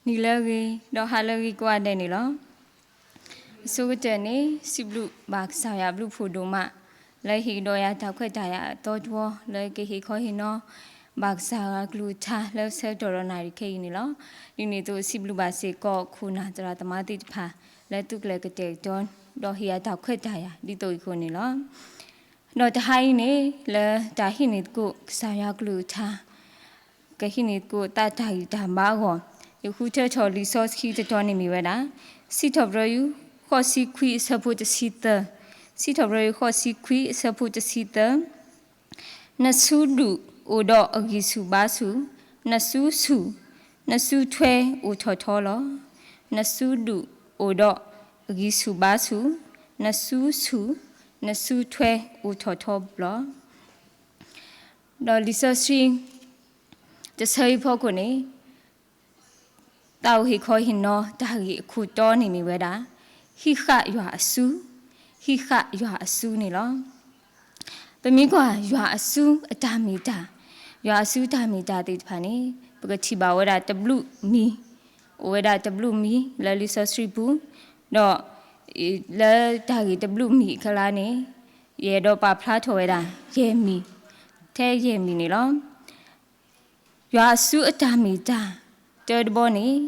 နံၤလၢအဂ့ၤ ဒီးဟါလၢအဂ့ၤကိးဂၤဒဲးန့ၣ်လီၤ. အဆိကတၢၢ်န့ၣ် စံးဘျုးဘၣ်ကစၢ်ယွၤအဘျုးဖးဒိၣ်မး လၢဟ့ၣ်ကဒီးယၤတၢ်ခွဲးတၢ်ယာ်အသီတဝီ လၢကဟ့ၣ်ခီဟ့ၣ်နီၤ ဘၣ်ကစၢ်ယွၤကလုၢ်ကထါလၢဆၢကတီၢ်ဒီးနၣ်ရံၣ်ခဲအံၤန့ၣ်လီၤ. ဒ်န့ၣ်အသိးစံးဘျုးဘၣ်စ့ၢ်ကီးခိၣ်နၢ်သရၣ်သမါသ့ၣ်တဖၣ် လၢသုးကျဲၤကတဲာ်ကတီၤ ဒီးဟ့ၣ်ယၤတၢ်ခွဲးတၢ်ယာ်ဒ်သိးအံၤအဃိန့ၣ်လီၤ. ဒီးတဟါအံၤန့ၣ် လၢတၢ်ဟံးန့ၢ်သကိးကစၢ်ယွၤကလုၢ်ကထါ ကဟံးန့ၢ်သကိးသးတၢ်ဂံၢ်တၢ်ဘါအဂီၢ် ယဃုထၢထီၣ်လံာ်စီဆှံတတီၤန့ၣ်မ့ၢ်ဝဲဒၣ် စံးထီၣ်ပတြၢၤယွၤ ဃိးဆံခွံအဆၢဖိတဆံသၢ, စံးထီၣ်ပတြၢၤယွၤ ဃိးဆံခွံအဆၢဖိတဆံသၢ နစုဒုၣ်အိၣ်ဒီးအဂံၢ်ဆူၣ်ဘါဆူၣ်, နစုဆူၣ်, နစုထွဲအိၣ်ထီၣ်ထီလီၤ. နစုဒုၣ်အိၣ်ဒီးအဂံၢ်ဆူၣ်ဘါဆူၣ်, နစုဆူၣ်, နစုထွဲအိၣ်ထီၣ်ထီလီၤ. ဒီးလံာ်စီဆှံ တဆၢအံၤဖီခိၣ်န့ၣ် တၢ်အိၣ်ဟ့ၣ်ခီဟ့ၣ်နီၤတၢ်ဂ့ၢ်အခိၣ်တီန့ၣ်မ့ၢ်ဝဲဒၣ် ဟံးဃာ်ယွၤအစု, ဟံးဃာ်ယွၤအစုန့ၣ်လီၤ. ပမ့ၢ်ကွၢ်ယွၤအစုအတၢ်မ့ၢ်တၢ်, ယွၤအစုတၢ်မ့ၢ်တၢ်သ့ၣ်တဖၣ်န့ၣ် ပကထံၣ်ဘၣ်ဝဲဒၣ်တဘျုးမံၤ, အိၣ်ဝဲဒၣ်တဘျုးမံၤလၢလံာ်စီဆှံပူၤ, ဒီး လၢတၢ်ဂ့ၢ်တဘျုးမံၤအကျါန့ၣ် ယအဲၣ်ဒိးပာ်ဖျါထီၣ်ဝဲဒၣ် ယဲၢ်မံၤ, ထဲယဲၢ်မံၤန့ၣ်လီၤ. ယွၤအစုအတၢ်မ့ၢ်တၢ် တၢတဘီန့ၣ်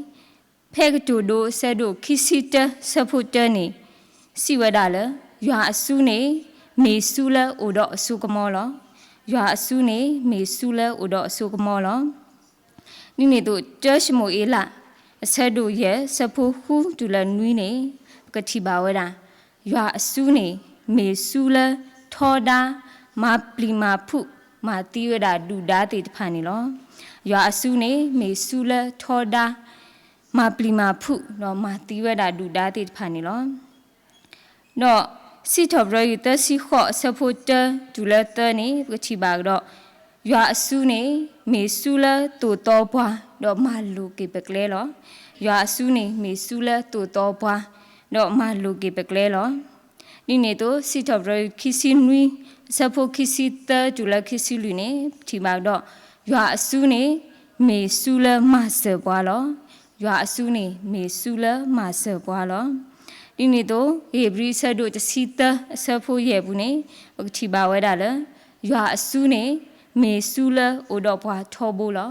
ဖဲကတိၤဒိအဆၢဒိၣ်ခံဆံတၢ ဆၢဖိတၢန့ၣ် စံးဝဲဒၣ်လၢ ယွၤအစုန့ၣ် မ့ၢ်စုလၢအိၣ်ဒီးအစိကမီၤလီၤ. ယွၤအစုန့ၣ် မ့ၢ်စုလၢအိၣ်ဒီးအစိကမီၤလီၤ. ဒ်န့ၣ်အသိး တၢၡမူၤအ့လး အဆၢဒိၣ်ယဲၢ် ဆၢဖိဃုတုၤလၢနွံန့ၣ် ပကထံၣ်ဘၣ်ဝဲဒၣ် ယွၤအစုန့ၣ် မ့ၢ်စုလၢထီဒါ မၤပျံၤမၤဖုး မၤသံဝဲဒၣ်ဒုၣ်ဒါသ့ၣ်တဖၣ်န့ၣ်လီၤ. ယွၤအစုန့ၣ် မ့ၢ်စုလၢထီဒါ မၤပျံၤမၤဖုး ဒီးမၤသံဝဲဒၣ်ဒုၣ်ဒါသ့ၣ်တဖၣ်န့ၣ်လီၤ. ဒီးစံးထီၣ်ပတြၢၤယွၤ သၢဆံဃိး အဆၢဖိတၢတုၤလၢသၢန့ၣ် ပကထံၣ်ဘၣ်ကဒီး ယွၤအစုန့ၣ် မ့ၢ်စုလၢသိၣ်သီပှၤ ဒီးမၤလိာ်က့ၤပကျဲလီၤ. ယွၤအစုန့ၣ် မ့ၢ်စုလၢသိၣ်သီပှၤ ဒီးမၤလိာ်က့ၤပကျဲလီၤ. ဒ်န့ၣ်အသိး စံးထီၣ်ပတြၢၤယွၤ ခံဆံနွံ အဆၢဖိခံဆံသၢတုၤလၢခံဆံလွံၢ်န့ၣ် ပထံၣ်ဘၣ်ကဒီး ယွၤအစုန့ၣ် မ့ၢ်စုလၢမၤစၢၤပှၤလီၤ. ယွၤအစုန့ၣ် မ့ၢ်စုလၢမၤစၢၤပှၤလီၤ. ဒ်န့ၣ်အသိး ဧ့ၤဘြံၤ အဆၢဒိၣ်တဆံသၢ အဆၢဖိယဲၢ်ပူၤန့ၣ် ပကထံၣ်ဘၣ်ဝဲဒၣ်လၢ ယွၤအစုန့ၣ် မ့ၢ်စုလၢအိၣ်ဒီးပှၤထီဘိလီၤ.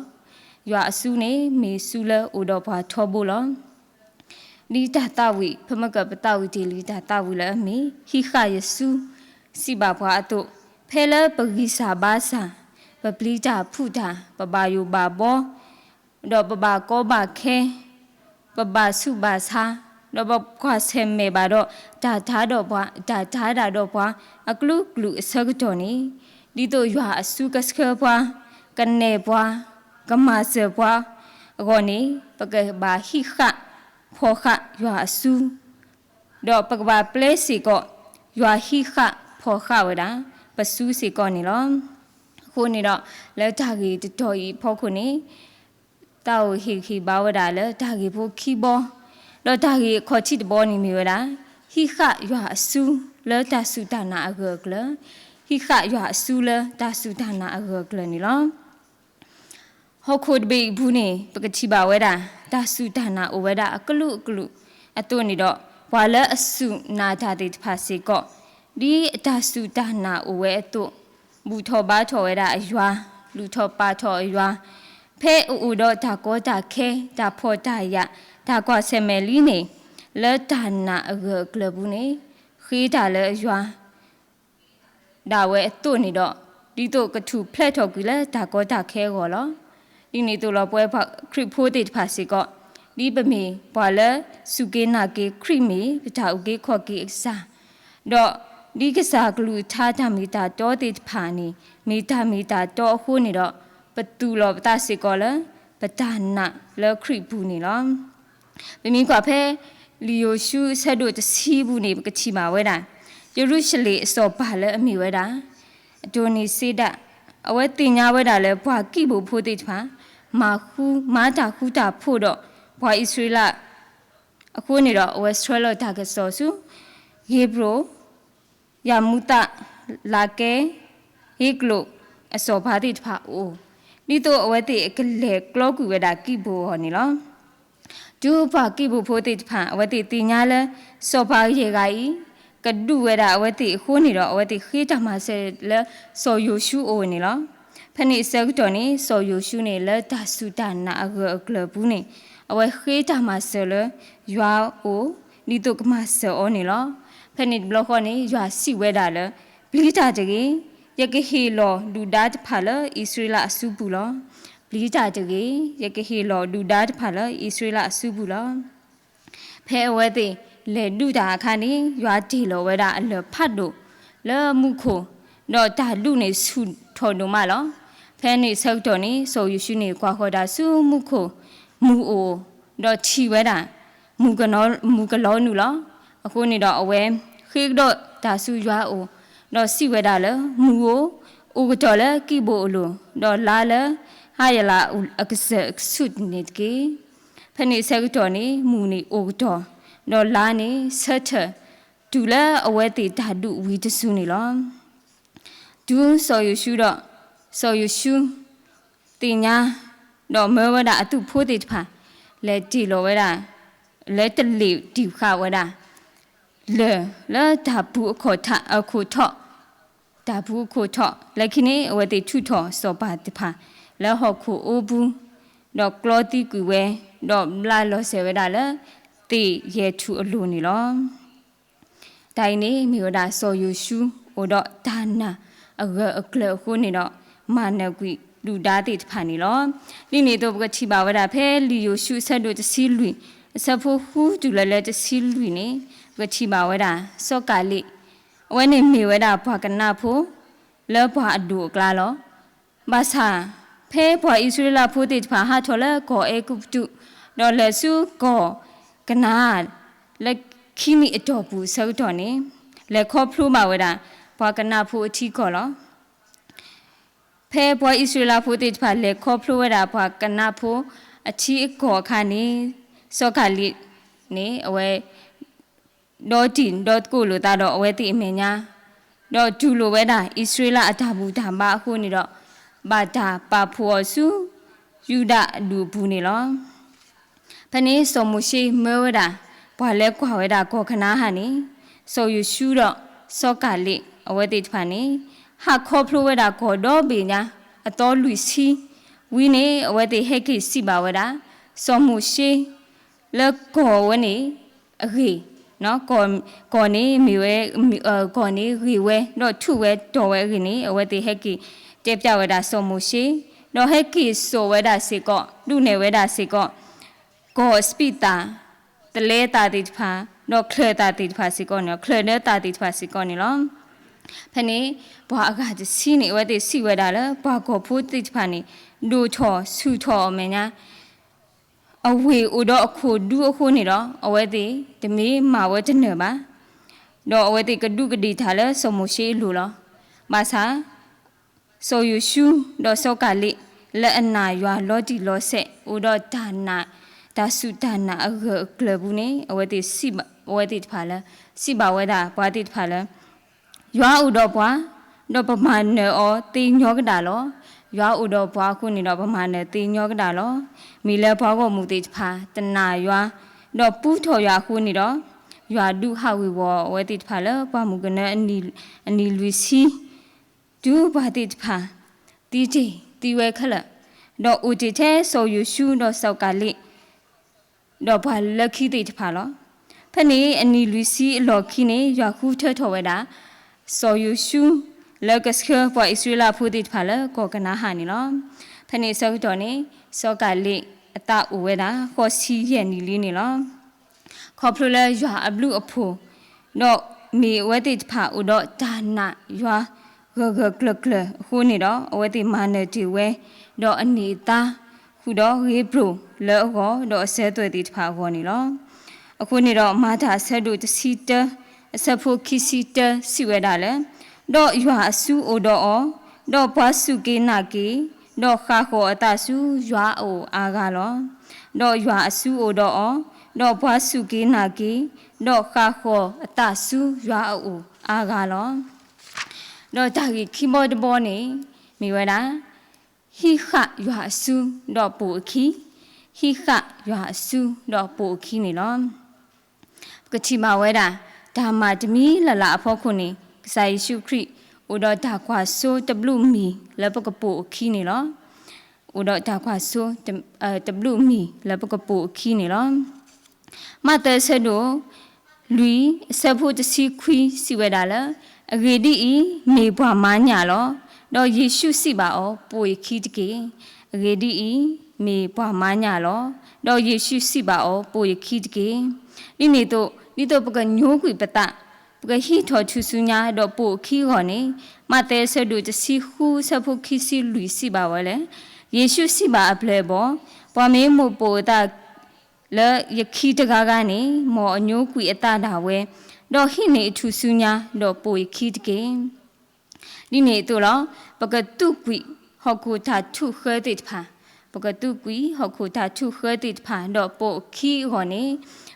ယွၤအစုန့ၣ် မ့ၢ်စုလၢအိၣ်ဒီးပှၤထီဘိလီၤ. ဒ်တၢ်သးဝံၣ် ပမ့ၢ်ကပသးဝံၣ်တ့ၢ်လံတၢ်သးဝံၣ်လၢအမ့ၢ် ဟံးဃာ်ယွၤအစု စံးဘၣ်ပှၤအသိး, ဖဲလၢပဂံၢ်စၢ်ဘါစၢ်, ပပျံၤတၢ်ဖုးတၢ်, ပဘၣ်ယိၣ်ဘၣ်ဘီ ဒီးပဘၣ်ကီဘၣ်ခဲ, ပဘၣ်ဆူးဘၣ်ဆါ, ဒီးပကွၢ်ဆၢၣ်မဲာ်ဘၣ်ဒီး တၢ်တၤဒီးပှၤ, တၢ်တၤတၢ်ဒီးပှၤ အကလုာ်ကလုာ်အဆၢကတီၢ်န့ၣ်, ဒ်သိးယွၤအစုကဆှၢပှၤ, ကနဲၣ်ပှၤ, ကမၤစၢၤပှၤအဂီၢ်န့ၣ်, ပကဘၣ်ဟံးဃာ်ဖီၣ်ဃာ်ယွၤအစု ဒီးပကဘၣ်ပျဲစ့ၢ်ကီး ယွၤဟံးဃာ်ဖီၣ်ဃာ်ဝဲဒၣ် ပစုစ့ၢ်ကီးန့ၣ်လီၤ. အဃိန့ၣ်ဒီး လၢတၢ်ဂ့ၢ်တတီၤအံၤအဖီခိၣ်န့ၣ် တၢ်အိၣ်ဟ့ၣ်ဂံၢ်ဟ့ၣ်ဘါဝဲဒၣ်လၢတၢ်ဂ့ၢ်ဖိခံဘီ, ဒီးတၢ်ဂ့ၢ်အခီၣ်ထံးတဘီန့ၣ်မ့ၢ်ဝဲဒၣ် ဟံးဃာ်ယွၤအစုလၢတၢ်စူၢ်တၢ်နာ်အဂၢၢ်အကျၢၤ, ဟံးဃာ်ယွၤအစုလၢတၢ်စူၢ်တၢ်နာ်အဂၢၢ်အကျၢၤန့ၣ်လီၤ. ဟီၣ်ခိၣ်တဘ့ၣ်အံၤအပူၤန့ၣ် ပကထံၣ်ဘၣ်ဝဲဒၣ် တၢ်စူၢ်တၢ်နာ်အိၣ်ဝဲဒၣ်အကလုာ်ကလုာ်အသိးန့ၣ်ဒီး ပှၤလၢအစူၢ်နာ်တၢ်သ့ၣ်တဖၣ်စ့ၢ်ကီး ဒ်အတၢ်စူၢ်တၢ်နာ်အိၣ်ဝဲအသိး, ဘူၣ်ထီၣ်ဘါထီၣ်ဝဲဒၣ်အယွၤ, လုၢ်ထီၣ်ပာ်ထီၣ်အယွၤ, ဖဲအအိၣ်ဒီးတၢ်ကီတၢ်ခဲ, တၢ်ဖှီၣ်တၢ်ယာ်, တၢ်ကွၢ်ဆၢၣ်မဲာ်လံန့ၣ်, လၢတၢ်နာ်အဂၢၢ်အကျၢၤပူၤန့ၣ်, ဃ့တၢ်လၢအယွၤ ဒၣ်ဝဲအသိးန့ၣ်ဒီး, ဒ်သိးကထူၣ်ဖျဲးထီၣ်ကွံာ်လၢတၢ်ကီတၢ်ခဲအဂီၢ်လီၤ. ဒ်န့ၣ်အသိးလီၤ ပဝဲပှၤခရံာ်ဖိသ့ၣ်တဖၣ်စ့ၢ်ကီး, ဒ်ပမ့ၢ်ပှၤလၢစူၢ်က့ၤနာ်က့ၤခရံာ်မ့ၢ်ပတၢ်အုၣ်က့ၤခီၣ်က့ၤအကစၢ်, ဒီးဒ်ကစၢ်ကလုၢ်ကထါတၢ်မ့ၢ်တၢ်တီသ့ၣ်တဖၣ်န့ၣ် မ့ၢ်တၢ်မ့ၢ်တၢ်တီအဃိန့ၣ်ဒီး, ပသူၣ်လီၤပသးစ့ၢ်ကီးလၢ ပတၢ်နာ်လၢခရံာ်ပူၤန့ၣ်လီၤ. ပမ့ၢ်ကွၢ်ဖဲ လံာ်ယိၤၡူအဆၢဒိၣ်တဆံပူၤန့ၣ် ပကထံၣ်ဘၣ်ဝဲဒၣ် ယရူၤၡလ့ၣ်အစီၤပၤလၢအမ့ၢ်ဝဲဒၣ် အဒိနံးစ့ဒၣ်, အဝဲသ့ၣ်ညါဝဲဒၣ်လၢပှၤကံၢ်ဘိၣ်ဖိသ့ၣ်တဖၣ် မၤဃူ မၤတၢ်ဃူတၢ်ဖိးဒီးပှၤအံၣ်စရ့လး, အဃိန့ၣ်ဒီး အဝဲဆှၢလီၤတၢ်ကစီၣ်ဆူ ယ့ဘြိၣ်, ယၤမူသး, လၤကဲ, ဧ့ကျိာ် အစီၤပၤသ့ၣ်တဖၣ်အအိၣ်, ဒ်သိးအဝဲသ့ၣ်အကလဲၤကျီကွံာ်ဝဲဒၣ်ကံၢ်ဘိၣ်အဂီၢ်န့ၣ်လီၤ. တုၤပှၤကံးဘိဖိသ့ၣ်တဖၣ် အဝဲသ့ၣ်သ့ၣ်ညါလၢ စီၤပၤယဲၢ်ဂၤအံၤ ကဒူးဝဲဒၣ်အဝဲသ့ၣ်အဃိန့ၣ်ဒီး အဝဲသ့ၣ်ဃ့တၢ်မၤစၢၤလၢစီၤယိၤၡူအအိၣ်န့ၣ်လီၤ. ဖဲန့ၣ်အဆၢကတီၢ်န့ၣ် စီၤယိၤၡူန့ၣ် လၢတၢ်စူၢ်တၢ်နာ်အဂၢၢ်အကျၢၤပူၤန့ၣ် အဝဲဃ့တၢ်မၤစၢၤလၢယွၤအအိၣ် ဒ်သိးကမၤစၢၤအီၤန့ၣ်လီၤ. ဖဲန့ၣ်တဘျီဃီန့ၣ် ယွၤစံးဝဲဒၣ်လၢ ပျံၤတၢ်တဂ့ၤ, ယကဟ့ၣ်လီၤဒုၣ်ဒါတဖၣ်လၢအံၣ်စရ့လးအစုပူၤလီၤ. ပျံၤတၢ်တဂ့ၤ, ယကဟ့ၣ်လီၤဒုၣ်ဒါတဖၣ်လၢအံၣ်စရ့လးအစုပူၤလီၤ. ဖဲအဝဲသ့ၣ်လဲၤဒုးတၢ်အခါန့ၣ် ယွၤတ့ၢ်လီၤဝဲဒၣ်အလၢၢ်ဖးဒိၣ်လၢမူခိၣ်, ဒီးတၢ်ဒုးန့ၣ်ဆူၣ်ထီၣ်ဒိၣ်မးလီၤ. ဖဲန့ၣ်အဆၢကတီၢ်န့ၣ် စီၤယိၤၡူန့ၣ် ကွၢ်ဃီၤတၢ်ဆူမူခိၣ်မူၤအိၣ်, ဒီးထံၣ်ဝဲဒၣ် မူၤကနီၤ, မူၤကလီနုာ်လီၤ. အဃိန့ၣ်ဒီးအဝဲ ဃ့ကဒီးတၢ်ဆူယွၤအအိၣ်, ဒီးစံးဝဲဒၣ်လၢ မူၤဧိၤ, အိၣ်ကတီၢ်လၢကံးဘိအလိၤ, ဒီးလါလၢဟါယလးအကစၢၢ်အကဆူးန့ၣ်တက့ၢ်. ဖဲန့ၣ်အဆၢကတီၢ်န့ၣ် မူၤန့ၣ်အိၣ်ကတီၢ်, ဒီးလါန့ၣ်ဆၢထၢၣ် တုၤလၢအဝဲသ့ၣ်တၢ်ဒုးဝံၤတစုန့ၣ်လီၤ. တုၤစီၤယိၤၡူဒီး စီၤယိၤၡူ သ့ၣ်ညါ, ဒီးမၢဝဲဒၣ်အသုးဖိသ့ၣ်တဖၣ် လဲၤတ့ၢ်လီၤဝဲဒၣ် လၢတလ့ၣ်တံၢ်ဃာ်ဝဲဒၣ် လၢၢ်လၢတၢ်ပူၤအခိၣ်ထီၣ်, တၢ်ပူၤအခိၣ်ထီၣ်, လၢခံန့ၣ် အဝဲသ့ၣ်ထုးထီၣ်စီၤပၤတဖၣ် လၢဟီၣ်ခိၣ်အိပူၤ, ဒီးကျီသံကွံာ်ဝဲ, ဒီးဘျါလီၤစဲၤဝဲဒၣ်လၢ သ့ၣ်ယဲၢ်ထူၣ်အလိၤန့ၣ်လီၤ. တၢ်အံၤန့ၣ် မ့ၢ်ဝဲဒၣ်စီၤယိၤၡူ အိၣ်ဒီးတၢ်နာ်အဂၢၢ်အကျၢၤအဃိန့ၣ်ဒီး မၤနၢၤကွံာ်ဒုၣ်ဒါသ့ၣ်တဖၣ်န့ၣ်လီၤ. ဒ်န့ၣ်အသိး ပကထံၣ်ဘၣ်ဝဲဒၣ်ဖဲလံာ်ယိၤၡူအဆၢဒိၣ်တဆံလွံၢ် အဆၢဖိဃုတုၤလၢလၢတဆံလွံၢ်န့ၣ် ပကထံၣ်ဘၣ်ဝဲဒၣ် စီၤကၤလ့း အဝဲန့ၣ်မ့ၢ်ဝဲဒၣ်ပှၤကနၣ်ဖိ လၢပှၤအဒိၣ်အကျါလီၤ. ဘၣ်ဆၣ် ဖဲပှၤအံၣ်စရ့လးဖိသ့ၣ်တဖၣ်ဟးထီၣ်လၢကီၢ်အဲၤကူပတူး ဒီးလဲၤဆူကီၢ်ကနၤအၣ် လၢခံနံၣ်အတီၢ်ပူၤအဆၢကတီၢ်န့ၣ် လဲၤခီဖျိဘၣ်ဝဲဒၣ် ပှၤကနၣ်ဖိအထံအကီၢ်လီၤ. ဖဲပှၤအံၣ်စရ့လးဖိသ့ၣ်တဖၣ်လဲၤခီဖျိဝဲဒၣ်ပှၤကနၣ်ဖိအထံအကီၢ်အခါန့ၣ် စီၤကၤလ့းန့ၣ် အဝဲ ဒီတံၢ်ဒီသကိးလိာ်သးဒီးအဝဲသ့ၣ်အမဲာ်ညါ, ဒီးတူၢ်လိာ်ဝဲဒၣ်အံၣ်စရ့လးအတၢ်ဘူၣ်တၢ်ဘါအဃိန့ၣ်ဒီး ဘၣ်တၢ်ပာ်ဖှိၣ်အီၤဆူ ယူဒၤအဒူၣ်အပူၤန့ၣ်လီၤ. ဖဲန့ၣ်စီၤမိၤၡ့မၢဝဲဒၣ် ပှၤလၢကွၢ်ဝဲဒၣ်ကီၢ်ကနၤအၣ်န့ၣ် စီၤယိၤၡူဒီးစီၤကၤလ့းအဝဲသ့ၣ်တဖၣ်န့ၣ် ဟးခီဖျိဝဲဒၣ်ကီၢ်ဒီဘ့ၣ်ညါ အသီလွံၢ်ဆံ ဝံၤန့ၣ် အဝဲသ့ၣ်ဟဲက့ၤစံးဘၣ်ဝဲဒၣ် စီၤမိၤၡ့ လၢကီၢ်ဝဲန့ၣ်အဂ့ၢ်, ကီၢ်န့ၣ်မ့ၢ်ဝဲ, ကီၢ်န့ၣ်ဂ့ၤဝဲ ဒီးထူးဝဲတီၤဝဲအဂ့ၢ်န့ၣ် အဝဲသ့ၣ်ဟဲက့ၤတဲပျးဝဲဒၣ်စီၤမိၤၡ့, ဒီးဟဲက့ၤစိာ်ဝဲဒၣ်စ့ၢ်ကီး ဒုးနဲၣ်ဝဲဒၣ်စ့ၢ်ကီး ကီၢ်စပံးသၣ်, သလဲသၣ်သ့ၣ်တဖၣ်, ဒီးချၢၣ်သၣ်သ့ၣ်တဖၣ်စ့ၢ်ကီးန့ၣ်လီၤ, ချၢၣ်ဒၢသၣ်သ့ၣ်တဖၣ်စ့ၢ်ကီးန့ၣ်လီၤ. ဖဲန့ၣ် ပှၤအဂၤတဆံန့ၣ် အဝဲသ့ၣ်စံးဝဲဒၣ်လၢ ပှၤကီၢ်ဖိသ့ၣ်တဖၣ်န့ၣ် ဒိၣ်ထီၣ်ဆူၣ်ထီၣ်အမဲာ်ညါ အဝ့ၢ်အိၣ်ဒီးအခိၣ်ဒူအဃိန့ၣ်ဒီး အဝဲသ့ၣ်တမ့ၢ်မၤဝဲတနၢၤဘၣ်, ဒီးအဝဲသ့ၣ်ကဒူးကဒ့ၣ်တၢ်လၢစီၤမိၤၡ့အလိၤလီၤ. ဘၣ်ဆၣ် စီၤယိၤၡူ ဒီးစီၤကၤလ့း လၢအနာ်ယွၤလီၤတံၢ်လီၤဆဲး အိၣ်ဒီးတၢ်နာ်, တၢ်စူၢ်တၢ်နာ်အဂၢၢ်အကျၢၤပူၤန့ၣ် အဝဲသ့ၣ်စံးဘၣ်, အဝဲသ့ၣ်တဖၣ်လၢ, စံးဘၣ်ဝဲဒၣ်ပှၤသ့ၣ်တဖၣ်လၢ ယွၤအိၣ်ဒီးပှၤ, ဒီးပမၤနၢၤအီၤသ့ညီကဒၣ်လီၤ. ယွၤအိၣ်ဒီးပှၤအဃိန့ၣ်ဒီး ပမၤနၢၤသ့ညီကဒၣ်လီၤ. မ့ၢ်လၢပှၤဂီၢ်မုၢ်သ့ၣ်တဖၣ် တနာ်ယွၤ, ဒီးပူထီၣ်ယွၤအဃိန့ၣ်ဒီး, ယွၤဒုးဟးဝ့ၤဝီၤအဝဲသ့ၣ်တဖၣ်လၢပှၢ်မုၢ်ကနၢအနံၤလွံၢ်ဆံ, တုၤပှၤသ့ၣ်တဖၣ် သံတ့ၢ်သံဝဲခဲလၢာ်, ဒီးအိၣ်တ့ၢ်ထဲစီၤယိၤၡူဒီးစီၤကၤလ့း ဒီးပှၤလၢခံသ့ၣ်တဖၣ်လီၤ. ဖဲန့ၣ်အနံၤလွံၢ်ဆံအလီၢ်ခံန့ၣ် ယွၤဃုထၢထီၣ်ဝဲဒၣ် စီၤယိၤၡူ လၢကဆှၢပှၤအံၣ်စရ့လးဖိသ့ၣ်တဖၣ်လၢကီၢ်ကနၤအၣ်န့ၣ်လီၤ. ဖဲန့ၣ်အဆၢကတီၢ်န့ၣ် စီၤကၤလ့းအသးအိၣ်ဝဲဒၣ် ဃိးဆံယဲၢ်နံၣ်လံန့ၣ်လီၤ. ခီဖျိလၢယွၤအဘျုးအဖှိၣ် ဒီးမ့ၢ်အဝဲသ့ၣ်တဖၣ်အိၣ်ဒီးတၢ်နာ်ယွၤဂၢၢ်ဂၢၢ်ကျၢၤကျၢၤအဃိန့ၣ်ဒီး အဝဲသ့ၣ်မၤနၢၤတ့ၢ်ဝဲ ဒီးအန့ၢ်အသါဃုာ်ဒီးဂ့ၤပျိာ်လၢအဂီၢ် ဒီးအစၢၤသွဲၣ်သ့ၣ်တဖၣ်အဂီၢ်န့ၣ်လီၤ. အဃိန့ၣ်ဒီး မၤတၢ်အဆၢဒိၣ်တဆံတၢ အဆၢဖိခံဆံတၢ စံးဝဲဒၣ်လၢ ဒီးယွၤအစုအိၣ်ဒီးအီၤ, ဒီးပှၤစူၢ်က့ၤနာ်က့ၤ, ဒီးဃၣ်ဃီၤအသးဆူယွၤအအိၣ်အါဂၤလီၤ. ဒီးယွၤအစုအိၣ်ဒီးအီၤ, ဒီးပှၤစူၢ်က့ၤနာ်က့ၤ, ဒီးဃၣ်ဃီၤအသးဆူယွၤအအိၣ်အါဂၤလီၤ. ဒီးတၢ်ဂ့ၢ်ခံဘီတဘီန့ၣ် မ့ၢ်ဝဲဒၣ် ဟံးဃာ်ယွၤအစု ဒီးပိာ်အခံ, ဟံးဃာ်ယွၤအစုဒီးပိာ်အခံန့ၣ်လီၤ. ပကထံၣ်ဘၣ်ဝဲဒၣ် တၢ်မၤတမံၤလၢ်လၢ်အဖီခိၣ်န့ၣ် ကစၢ်ယ့ၣ်ၡူးခရံာ် အိၣ်ဒီးတၢ်ကွၢ်စိတဘျုးမံၤလၢပကပိာ်အခံန့ၣ်လီၤ. အိၣ်ဒီးတၢ်ကွၢ်စိတဘျုးမံၤလၢပကပိာ်အခံန့ၣ်လီၤ. မးသဲအဆၢဒိၣ်လွံၢ်အဆၢဖိတဆံခွံစံးဝဲဒၣ်လၢ အဂ့ၢ်ဒ်အံၤ, မ့ၢ်ပှၤမၤညၣ်လီၤ. ဒီးယ့ၣ်ၡူးစံးဘၣ်အီၤ, ပိာ်ယခံတက့ၢ်. အဂ့ၢ်ဒ်အံၤ, မ့ၢ်ပှၤမၤညၣ်လီၤ. ဒီးယ့ၣ်ၡူးစံးဘၣ်အီၤ, ပိာ်ယခံတက့ၢ်. ဒ်န့ၣ်အသိး ဒ်သိးပကညိကွံာ်ပသး, ပကဟံးထီၣ်ထူၣ်စုညါဒီးပိာ်အခံအဂီၢ်န့ၣ်, မးသဲအဆၢဒိၣ်တဆံဃုအဆၢဖိခံဆံလွံၢ်စံးဘၣ်ဝဲလၢ ယ့ၣ်ၡူးစံးဘၣ်အပျဲၢ်အဘီၣ်, ပှၤမ့ၢ်မိၣ်ပိာ်အသး လၢယခံတဂၤဂၤန့ၣ်, မ်အညိကွံာ်အသးဒၣ်ဝဲ, ဒီးဟံးန့ၢ်အထူၣ်စုညါ, ဒီးပိာ်ယခံတက့ၢ်. ဒ်န့ၣ်အသိးလီၤ. ပကသူၣ်ကွံာ်ဟီၣ်ခိၣ်တၢ်ထုးဃၢသ့ၣ်တဖၣ်, ပကသူၣ်ကွံာ်ဟီၣ်ခိၣ်တၢ်ထုးဃၢသ့ၣ်တဖၣ်, ဒီးပိာ်အခံအဂီၢ်န့ၣ်,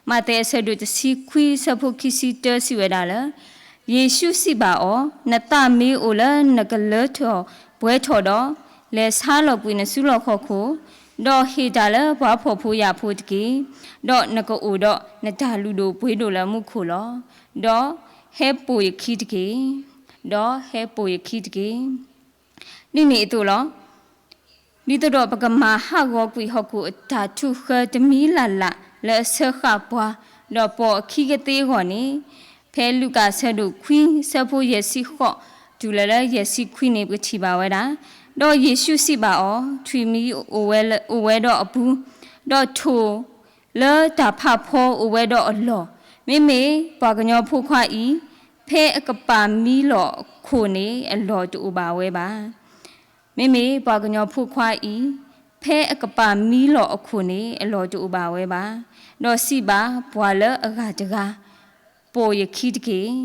မးသဲအဆၢဒိၣ်တဆံခွံအဆၢဖိခံဆံတၢစံးဝဲဒၣ်လၢ ယ့ၣ်ၡူးစံးဘၣ်အီၤ, နသးမ့ၢ်အိၣ်လၢနကလၢထီၣ်ပှဲၤထီၣ်ဒီး, လဲၤဆါလီၤကွံာ်နစုလီၢ်ခီၣ်ခိၣ်, ဒီးဟ့ၣ်တၢ်လၢပှၤဖှီၣ်ဖိယာ်ဖိတက့ၢ်. ဒီးနကအိၣ်ဒီးနတၢ်လုၢ်ဒိၣ်ပှ့ၤဒိၣ်လၢမူခိၣ်လီၤ. ဒီးဟဲပိာ်ယခံတက့ၢ်. ဒီးဟဲပိာ်ယခံတက့ၢ်. ဒ်န့ၣ်အသိးလီၤ. ဒ်သိးဒီးပကမၤဟးဂီၤကွံာ်ဟီၣ်ခိၣ်အတၢ်ထုးဃၢတမံၤလၢ်လၢ်လၢအဆၢဃာ်ပှၤ, ဒီးပိာ်အခံကသ့အဂီၢ်န့ၣ်, ဖဲလူၤကၣ်အဆၢဒိၣ်ခွံအဆၢဖိယဲၢ်ဆံဃိး တုၤလၢလၢယဲၢ်ဆံခွံန့ၣ် ပကထံၣ်ဘၣ်ဝဲဒၣ်, ဒီးယ့ၣ်ၡူးစံးဘၣ်အီၤ, ထွံၣ်မံၤအိၣ်ဝဲဒီးအပူၤ, ဒီးထိၣ်လၢတၢ်ဖးဖီအိၣ်ဝဲဒီးအလီၢ်, မ့မ့ၢ်ပှၤကညီဖိခွါအံၤ, ဖဲအကပၤမံလီၤအခိၣ်န့ၣ် အလီၢ်တအိၣ်ဘၣ်ဝဲဘၣ်. မ့မ့ၢ်ပှၤကညီဖိခွါအံၤ, ဖဲအကပၤမံလီၤအခိၣ်န့ၣ် အလီၢ်တအိၣ်ဘၣ်ဝဲဘၣ်. ဒီးစံးဘၣ်ပှၤလၢအဂၤတဂၤ, ပိာ်ယခံတက့ၢ်.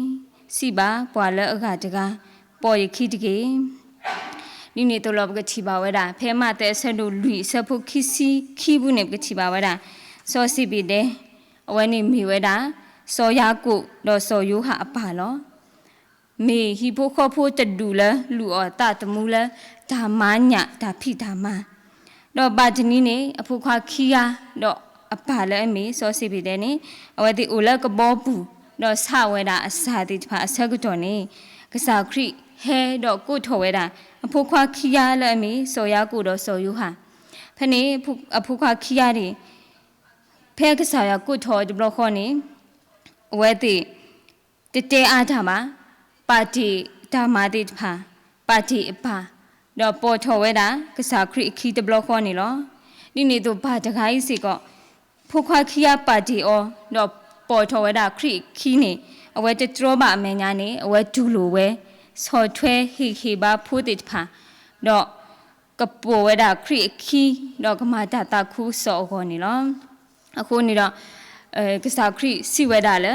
စံးဘၣ်ပှၤလၢအဂၤတဂၤ, ပိာ်ယခံတက့ၢ်. ဒ်န့ၣ်အသိးလီၤ ပကထံၣ်ဘၣ်ဝဲဒၣ် ဖဲမးသဲအဆၢဒိၣ်လွံၢ်အဆၢဖိခံဆံခံပူၤန့ၣ် ပကထံၣ်ဘၣ်ဝဲဒၣ်, စီၤစ့းဘ့းဒဲ, အဝဲန့ၣ်မ့ၢ်ဝဲဒၣ် စီၤယၤကိာ်ဒီးစီၤယိၤဟၣ်အပၢ်လီၤ. မ့ၢ်ဟံၣ်ဖိဃီဖိတဒူၣ်လၢလူၤအီၣ်သးသမူလၢတၢ်မၤညၣ်တၢ်ဖံးတၢ်မၤ, ဒီးဘၣ်တနံၤန့ၣ် အဖိခွါခံဂၤဒီးအပၢ်လၢအမ့ၢ်စီၤစ့းဘ့းဒဲန့ၣ် အဝဲသ့ၣ်အိၣ်လၢကဘီပူၤ, ဒီးဆးဝဲဒၣ်အစၢ်သ့ၣ်တဖၣ်အဆၢကတီၢ်န့ၣ်, ကစၢ်ခရံာ်ဟဲဒီးကိးထီၣ်ဝဲဒၣ် အဖိခွါခံဂၤလၢအမ့ၢ်စီၤယၤကိာ်ဒီးစီၤယိၤဟၣ်, ဖဲန့ၣ် အဖိခွါခံဂၤန့ၣ် ဖဲကစၢ်ယွၤကိးထီၣ်အီၤတဘျီဃီန့ၣ်, အဝဲသ့ၣ် တတဲအါတၢ်ဘၣ်, ပာ်တ့ၢ်တၢ်မၤသ့ၣ်တဖၣ်, ပာ်တ့ၢ်အပၢ်, ဒီးပိာ်ထီၣ်ဝဲဒၣ်ကစၢ်ခရံာ်အခံတဘျီဃီန့ၣ်လီၤ. ဒ်န့ၣ်အသိးပၢ်တဂၤအံၤစ့ၢ်ကီး, ဖိခွါခံဂၤပာ်တ့ၢ်အီၤ, ဒီးပိာ်ထီၣ်ဝဲဒၣ်ခရံာ်အခံန့ၣ်, အဝဲတတြီဘၣ်အမဲာ်ညါန့ၣ် အဝဲတူၢ်လိာ်ဝဲ, ဆီၣ်ထွဲဟ့ၣ်ဂံၢ်ဟ့ၣ်ဘါဖိသ့ၣ်တဖၣ်, ဒီး ကပိာ်ဝဲဒၣ်ခရံာ်အခံ, ဒီးကမၤတၢ်သးခုကစီၣ်အဂီၢ်န့ၣ်လီၤ. အဃိန့ၣ်ဒီး ကစၢ်ခရံာ်စံးဝဲဒၣ်လၢ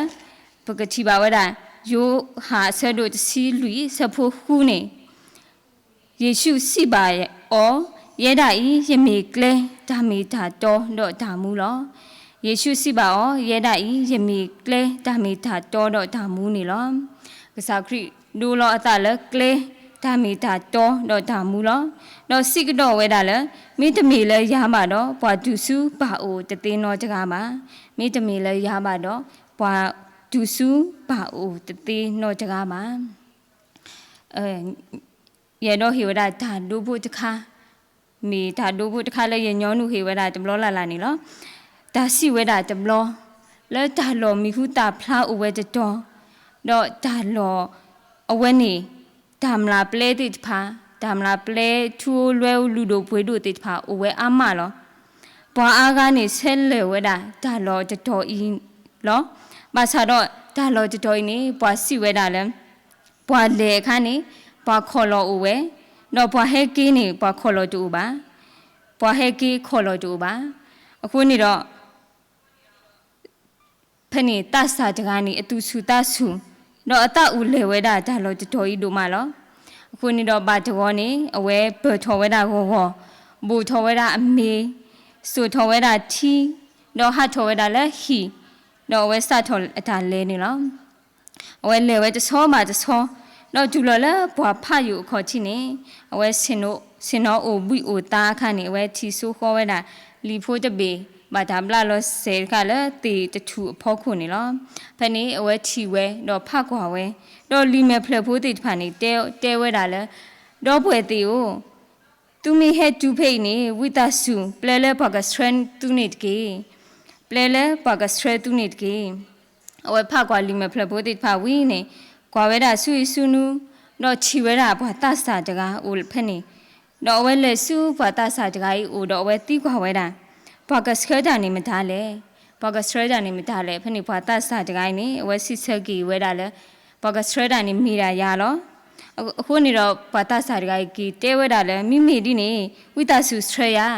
ပကထံၣ်ဘၣ်ဝဲဒၣ် ယိၤဟၣ်အဆၢဒိၣ်တဆံလွံၢ်အဆၢဖိဃုန့ၣ်, ယ့ၣ်ၡူးစံးဘၣ်အီၤ, ယဲဒၣ်အံၤ ယမ့ၢ်ကျဲ, တၢ်မ့ၢ်တၢ်တီ ဒီးတၢ်မူလီၤ. ယ့ၣ်ၡူးစံးဘၣ်အီၤ, ယဲဒၣ်အံၤ ယမ့ၢ်ကျဲ, တၢ်မ့ၢ်တၢ်တီ ဒီးတၢ်မူန့ၣ်လီၤ. ကစၢ်ခရံာ်ဒိလီၤအသးလၢကျဲ, တၢ်မ့ၢ်တၢ်တီ ဒီးတၢ်မူလီၤ. ဒီးစံးကဒီးဝဲဒၣ်လၢ မ့တမ့ၢ်လၢယၤဘၣ်ဒီး ပှၤတူၢ်ဆူပၢ်အိၣ်တသ့နီတဂၤဘၣ်. မ့တမ့ၢ်လၢယၤဘၣ်ဒီး ပှၤတူၢ်ဆူပၢ်အိၣ်တသ့နီတဂၤဘၣ်. ယအဲၣ်ဒိးဟ့ၣ်ဝဲဒၣ်တၢ်ဒိဖိတခါ, မ့ၢ်တၢ်ဒိဖိတခါလၢယညီနုၢ်ဟ့ၣ်ဝဲဒၣ်တဘျီလၢ်လၢ်န့ၣ်လီၤ. တၢ်စံးဝဲဒၣ်တဘျီ, လၢတၢ်လီၢ်မံၤဟူသၣ်ဖျါအိၣ်ဝဲတတီၤ, ဒီးတၢ်လီၢ်အဝဲန့ၣ်, တၢ်မျၢ်ပျဲသ့ၣ်တဖၣ်, တၢ်မျၢ်ပျဲထူအိၣ်လွဲအိၣ်လုၢ်ဒိၣ်ပှ့ၤဒိၣ်သ့ၣ်တဖၣ်အိၣ်ဝဲအါမးလီၤ. ပှၤအါဂၤန့ၣ်ဆဲးလဲၤဝဲဒၣ်တၢ်လီၢ်တတီၤအံၤလီၤ. ဘၣ်ဆၣ်ဒီးတၢ်လီၢ်တတီၤအံၤန့ၣ် ပှၤစံးဝဲဒၣ်လၢ ပှၤလဲၤအခါန့ၣ် ပှၤခီၣ်လီၢ်အိၣ်ဝဲ, ဒီးပှၤဟဲက့ၤန့ၣ် ပှၤခီၣ်လီၢ်တအိၣ်ဘၣ်, ပှၤဟဲက့ၤခီၣ်လီၢ်တအိၣ်ဘၣ်. အဃိန့ၣ်ဒီး ဖဲန့ၣ်သးစၢ်တဂၤန့ၣ် အသူၣ်ဆူၣ်သးဆူၣ်, ဒီးအသးအိၣ်လဲၤဝဲဒၣ်တၢ်လီၢ်တတီၤအံၤဒိၣ်မးလီၤ. အဃိန့ၣ်ဒီးဘၣ်တဂီၤန့ၣ် အဝဲပၢၢ်ထီၣ်ဝဲဒၣ်ဂီၤဂီၤ, ဘိၣ်ထီၣ်ဝဲဒၣ်အမ့ၤ, စိာ်ထီၣ်ဝဲဒၣ်ထံ, ဒီးဟးထီၣ်ဝဲဒၣ်လၢဟံၣ်, ဒီးအဝဲစးထီၣ်အတၢ်လဲၤန့ၣ်လီၤ. အဝဲလဲၤဝဲတဆီဘၣ်တဆီ, ဒီးတုၤလီၤလၢပှၢ်ဖးယိာ်အခီၣ်ထံးန့ၣ်, အဝဲဆ့ၣ်နီၤအိၣ်ဘှံးအိၣ်သါအခါန့ၣ် အဝဲထံၣ်ဆိဃီဝဲဒၣ် လံာ်ဖိတဘ့ၣ် ဘၣ်တၢ်ဘျးလီၤစဲၤတခါလၢသ့ၣ်တထူၣ်အဖီခိၣ်န့ၣ်လီၤ. ဖဲန့ၣ်အဝဲထံၣ်ဝဲဒီးဖးကွၢ်ဝဲ, ဒီးလံာ်မဲာ်ဖျၢၣ်ဖိသ့ၣ်တဖၣ်န့ၣ် တဲဝဲဒၣ်လၢ ဒီပုၢ်ဝဲၢ်သ့ၣ်ဧၢ, သုမ့ၢ်ဟဲတုၤဖဲအံၤန့ၣ် ဝံသးစူၤ ပျဲလၢပှၤကဆှၢသုန့ၣ်တက့ၢ်. ပျဲလၢပှၤကဆှၢသုန့ၣ်တက့ၢ်. အဝဲဖးကွၢ်လံာ်မဲာ်ဖျၢၣ်ဖိသ့ၣ်တဖၣ်ဝံၤန့ၣ်, ကွၢ်ဝဲဒၣ်ဆူအံၤဆူနူ, ဒီးထံၣ်ဝဲဒၣ်ပှၤသးစၢ်တဂၤအိၣ်ဖဲန့ၣ်, ဒီးအဝဲလဲၤဆူပှၤသးစၢ်တဂၤအံၤအိၣ်ဒီးအဝဲသံကွၢ်ဝဲဒၣ်, ပှၤကဆှၢတၢ်န့ၣ်မတၤလဲၣ်. ပှၤကဆှၢတၢ်န့ၣ်မတၤလဲၣ်. ဖဲန့ၣ်ပှၤသးစၢ်တဂၤအံၤန့ၣ် အဝဲစံးဆၢက့ၤဝဲဒၣ်လၢ ပှၤကဆှၢတၢ်န့ၣ်မ့ၢ်ဒၣ်ယၤလီၤ. အဃိန့ၣ်ဒီးပှၤသးစၢ်တဂၤအံၤက့ၤတဲဝဲဒၣ်လၢ မ့မ့ၢ်ဒ်န့ၣ် ဝံသးစူၤဆှၢယၤ.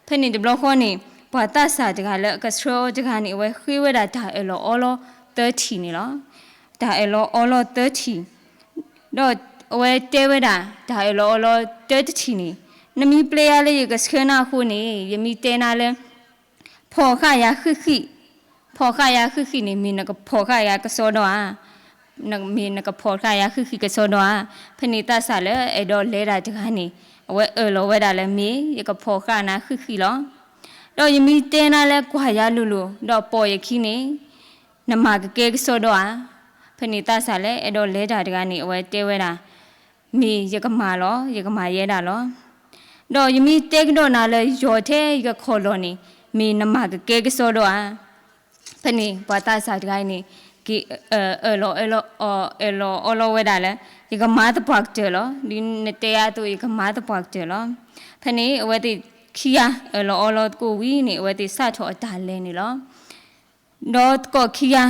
ဖဲန့ၣ်တဘျီဃီန့ၣ် ပှၤသးစၢ်တဂၤလၢအကဆှၢအီၤတဂၤန့ၣ် အဝဲဃ့ဝဲဒၣ်တၢ်အၢၣ်လီၤအီလီၤသၢထံၣ်န့ၣ်လီၤ. တၢ်အၢၣ်လီၤအီလီၤသၢထံၣ်, ဒီးအဝဲတဲဝဲဒၣ် တၢ်အၢၣ်လီၤအီလီၤတၢတထံၣ်န့ၣ်, နမ့ၢ်ပျဲယၤလၢယကဆှၢနၤအဃိန့ၣ် ယမ့ၢ်တဲနၤလၢ ဖီၣ်ဃာ်ယၤဃံးဃံး, ဖီၣ်ဃာ်ယၤဃံးဃံးန့ၣ် မ့ၢ်နကဖီၣ်ဃာ်ယၤကစီဒီဧါ, မ့ၢ်နကဖီၣ်ဃာ်ယၤဃံးဃံးကစီဒီဧါ. ဖဲန့ၣ်သးစၢ်လၢအဲၣ်ဒိးလဲၤတၢ်တဂၤန့ၣ် အဝဲအၢၣ်လီၤဝဲဒၣ်လၢ မ့ၢ်ယကဖီၣ်ဃာ်နၤဃံးဃံးလီၤ. ဒီးယမ့ၢ်တဲနၤလၢကွၢ်ယၤလိၤလိၤ ဒီးပိာ်ယခံန့ၣ် နမၤကကဲကစီဒီဧါ. ဖဲန့ၣ်သးစၢ်လၢအဲၣ်ဒိးလဲၤတၢ်တဂၤန့ၣ် အဝဲတဲဝဲဒၣ် မ့ၢ်ယကမၤလီၤ, ယကမၤယဲဒၣ်လီၤ. ဒီးယမ့ၢ်တဲကဒီးနၤလၢယီၤထဲယကခီၣ်လီၢ်န့ၣ် မ့ၢ်နမၤကကဲကစီဒီဧါ. ဖဲန့ၣ်ပှၤသးစၢ်တဂၤအံၤန့ၣ် က့ၤအၢၣ်လီၤအီလီၤဝဲဒၣ်လၢ ယကမၤသပှၢ်ကတၢၢ်လီၤ. ဒ်နတဲအသိး ယကမၤသပှၢ်ကတၢၢ်လီၤ. ဖဲန့ၣ်အဝဲသ့ၣ်ခံဂၤအၢၣ်လီၤအီလီၤသကိးဝံၤန့ၣ် အဝဲသ့ၣ်စးထီၣ်အတၢ်လဲၤန့ၣ်လီၤ. ဒီးသကိးခံဂၤ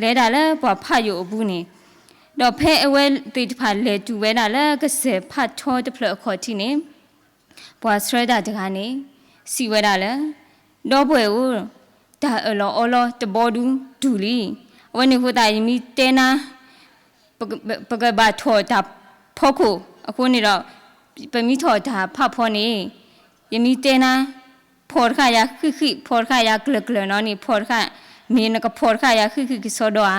လဲၤဒၣ်လၢပှၤဖးယိာ်အပူၤန့ၣ်, ဒီးဖဲအဝဲသ့ၣ်တဖၣ်လဲၤတုၤဝဲဒၣ်လၢကစၢၢ်ဖးထီတဖျၢၣ်အခီၣ်ထံးန့ၣ်, ပှၤဆှၢတၢ်တဂၤန့ၣ် စံးဝဲဒၣ်လၢ ဒီပုၢ်ဝဲၢ်ဧၢ, တၢ်အၢၣ်လီၤအီလီၤတဘီဒုတူၢ်လံ. အဝဲန့ၣ်အဃိသတး ယမ့ၢ်တဲနၤ ပကဘၣ်ထီၣ်တၢ်ဖီခိၣ်အဃိန့ၣ်ဒီး ပမ့ၢ်ထီၣ်တၢ်ဖးဖီန့ၣ် ယမ့ၢ်တဲနၤ ဖီၣ်တဃာ်ယၤဃံးဃံး ဖီၣ်တဃာ်ယၤကျၢၤကျၢၤနီၢ်န့ၣ် ဖီၣ်တဃာ် မ့ၢ်နကဖီၣ်တဃာ်ယၤဃံးဃံးကစီဒီဧါ.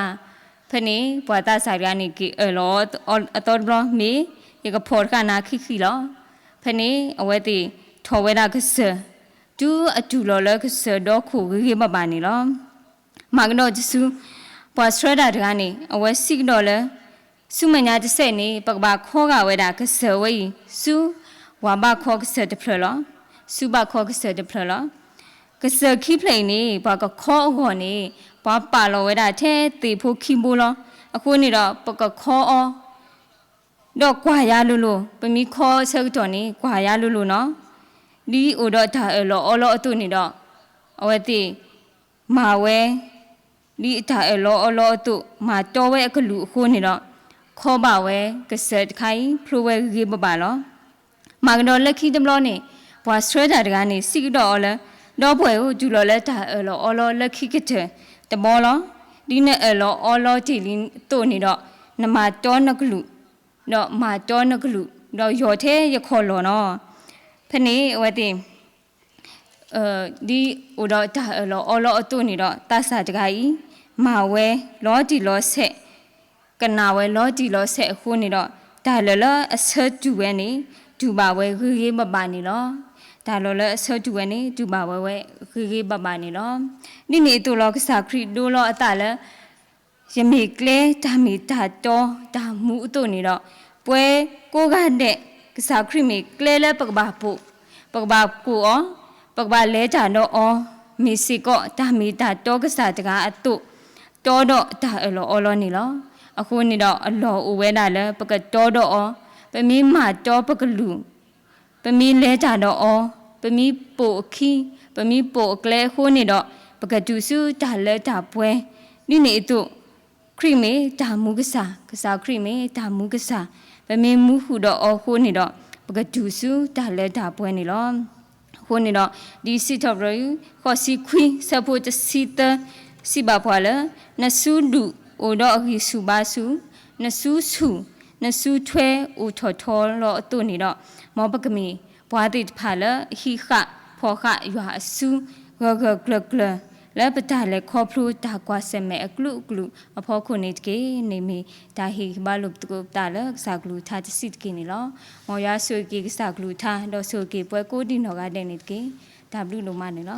ဖဲန့ၣ် ပှၤသးစၢ်တဂၤန့ၣ် က့ၤအၢၣ်လီၤအသီတဘျီ မ့ၢ်ယကဖီၣ်တဃာ်နၤဃံးဃံးလီၤ. ဖဲန့ၣ် အဝဲသ့ၣ်ထီၣ်ဝဲဒၣ်ကစၢၢ် တုၤအတုၤလီၤလၢကစၢၢ်ဒီခိၣ်ဂ့ၤဂ့ၤဘၣ်ဘၣ်န့ၣ်လီၤ. မၤကဒီးတစု ပှၤဆှၢတၢ်တဂၤန့ၣ် အဝဲစံးကဒီးလၢ ဆူမဲာ်ညါတစဲးန့ၣ် ပကဘၣ်ခီဂာ်ဝဲဒၣ်ကစၢၢ်ဝဲအံၤ ဆူပှၤဘၣ်ခီကစၢၢ်တဖျၢၣ်လီၤ. ဆူဘၣ်ခီကစၢၢ်တဖျၢၣ်လီၤ. ကစၢၢ်ခံဖျၢၣ်အံၤန့ၣ် ပှၤကခီအဂီၢ်န့ၣ် ပှၤပာ်လီၤဝဲဒၣ်ထဲသ့ၣ်ဖိခံဘိလီၤ. အဃိန့ၣ်ဒီး ပကခီအီၤ ဒီးကွၢ်ယၤလိၤလိၤ ပမ့ၢ်ခီအဆၢကတီၢ်န့ၣ် ကွၢ်ယၤလိၤလိၤနီၢ်. ဒ်အိၣ်ဒီးတၢ်အၢၣ်လီၤအီလီၤအသိးန့ၣ်ဒီး အဝဲသ့ၣ်မၤဝဲ ဒ်အတၢ်အၢၣ်လီၤအီလီၤအသိး မၤတီဝဲအကလုၢ်အဃိန့ၣ်ဒီး ခီဘၣ်ဝဲကစၢၢ်တခါအံၤ ဖျိဝဲဂ့ၤဂ့ၤဘၣ်ဘၣ်လီၤ. မၤကဒီးလၢခံတဘျီန့ၣ် ပှၤဆှၢတၢ်တဂၤန့ၣ် စံးကဒီးအီၤလၢ ဒီပုၢ်ဝဲၢ်ဧၢ တုၤလီၤလၢတၢ်အၢၣ်လီၤအီလီၤလၢခံကတၢၢ်တဘီလီၤ. ဒ်နအၢၣ်လီၤအီလီၤတ့ၢ်လံအသိးန့ၣ်ဒီး နမၤတီနကလုၢ် ဒီးမၤတီနကလုၢ် ဒီးယီၤထဲယခီၣ်လီၢ်နီၢ်. ဖဲန့ၣ်အဝဲသ့ၣ် ဒ်အိၣ်ဒီးတၢ်အၢၣ်လီၤအီလီၤအသိးန့ၣ်ဒီး သးစၢ်တဂၤအံၤ မၤဝဲလီၤတံၢ်လီၤဆဲး ကနၣ်ဝဲလီၤတံၢ်လီၤဆဲးအဃိန့ၣ်ဒီး တၢ်လၢာ်လၢအဆၢတူၢ်ဝဲန့ၣ် တူၢ်ဘၣ်ဝဲဂ့ၤဂ့ၤဘၣ်ဘၣ်န့ၣ်လီၤ. တၢ်လၢာ်လၢအဆၢတူၢ်ဝဲန့ၣ် တူၢ်ဘၣ်ဝဲဝဲဂ့ၤဂ့ၤဘၣ်ဘၣ်န့ၣ်လီၤ. ဒ်န့ၣ်အသိးလီၤ ကစၢ်ခရံာ်ဒိလီၤအသးလၢ ယမ့ၢ်ကျဲတၢ်မ့ၢ်တၢ်တီတၢ်မူအသိးန့ၣ်ဒီး ပဝဲကိးဂၤဒဲး ကစၢ်ခရံာ်မ့ၢ်ကျဲလၢပကဘၣ်ပိာ် ပကဘၣ်ကိာ်အီၤ ပကဘၣ်လဲၤတၢ်ဒီးအီၤ မ့ၢ်စ့ၢ်ကီးတၢ်မ့ၢ်တၢ်တီကစၢ်တဂၤအသိး တီဒီးတၢ်အၢၣ်လီၤအီလီၤန့ၣ်လီၤ. အဃိန့ၣ်ဒီးအလီၢ်အိၣ်ဝဲဒၣ်လၢပကတီဒီးအီၤ ပမ့ၢ်မၤတီပကလုၢ် ပမ့ၢ်လဲၤတၢ်ဒီးအီၤ ပမ့ၢ်ပိာ်အခံ ပမ့ၢ်ပိာ်အကျဲအဃိန့ၣ်ဒီး ပကတုၤဆူတၢ်လၢတၢ်ပှဲၤ ဒ်န့ၣ်အသိး ခရံာ်မ့ၢ်တၢ်မူကစၢ် ကစၢ်ခရံာ်မ့ၢ်တၢ်မူကစၢ် ပမ့ၢ်မူဃုာ်ဒီးအီၤအဃိန့ၣ်ဒီး ပကတုၤဆူတၢ်လၢတၢ်ပှဲၤန့ၣ်လီၤ. အဃိန့ၣ်ဒီး ဒ်စံးထီၣ်ပတြၢၤ ဃိးဆံခွံ ဆၢဖိတဆံသၢ စံးဘၣ်ပှၤလၢ နစုဒုၣ်အိၣ်ဒီးအဂံၢ်ဆူၣ်ဘါဆူၣ်, နစုဆူၣ် နစုထွဲအိၣ်ထီၣ်ထီလီၤအသိးန့ၣ်ဒီး မ်ပကမ့ၢ်ပှၤသ့ၣ်တဖၣ်လၢအဟံးဃာ်ဖီၣ်ဃာ်ယွၤအစု ဂၢၢ်ဂၢၢ်ကျၢၤကျၢၤ လၢပတၢ်လဲၤခီဖျိတၢ်ကွၢ်ဆၢၣ်မဲာ်အကလုာ်ကလုာ်အဖီခိၣ်န့ၣ်တက့ၢ်. န့ၣ်မ့ၢ်တၢ်ဟ့ၣ်ဂံၢ်ဘါလိာ်ပသကိးပသးလၢကစၢ်ကလုၢ်ကထါတဆံးတက့ၢ်န့ၣ်လီၤ. မ်ယွၤဆိၣ်ဂ့ၤက့ၤကစၢ်ကလုၢ်ကထါ ဒီးဆိၣ်ဂ့ၤက့ၤပှၤကိးဒံနီၢ်ဂၤဒဲးန့ၣ်တက့ၢ်. တၢ်ဘျုးဒိၣ်မးန့ၣ်လီၤ.